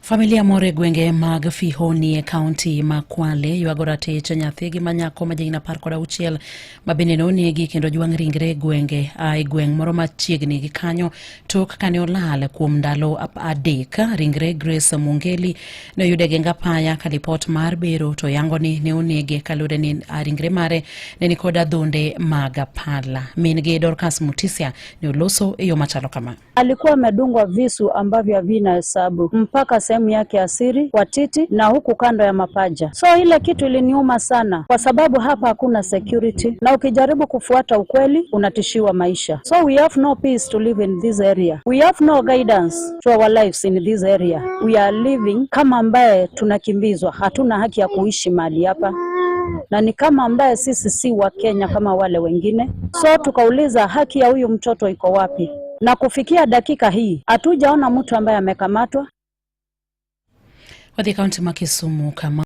Familia moro e gwenge mag Fihoni e kaunti ma Kwale ywago ratich nyathigi ma nyako ma jahigni 16 ma bende ne onegi kendo jwang' ringre e gwenge e gweng' moro machiegni gi kanyo tok kane olal kuom ndalo 3. Ringre Grace Mungeli ne oyud e geng apaya ka lipot mar bero to yango ni ne onege kaluwore ni ringre mare ne ni kod adhonde mag pala. Min gi Dorcas Mutisia ne oloso e yo machalo kama. Alikuwa amedungwa visu ambavyo havina hesabu mpaka sehemu yake asiri kwa titi na huku kando ya mapaja. So ile kitu iliniuma sana, kwa sababu hapa hakuna security, na ukijaribu kufuata ukweli unatishiwa maisha. So we have no peace to live in this area, we have no guidance to our lives in this area. We are living kama ambaye tunakimbizwa, hatuna haki ya kuishi mahali hapa na ni kama ambaye sisi si wa Kenya kama wale wengine. So tukauliza haki ya huyu mtoto iko wapi? Na kufikia dakika hii hatujaona mtu ambaye amekamatwa. Wadhi kaunti ma Kisumu kama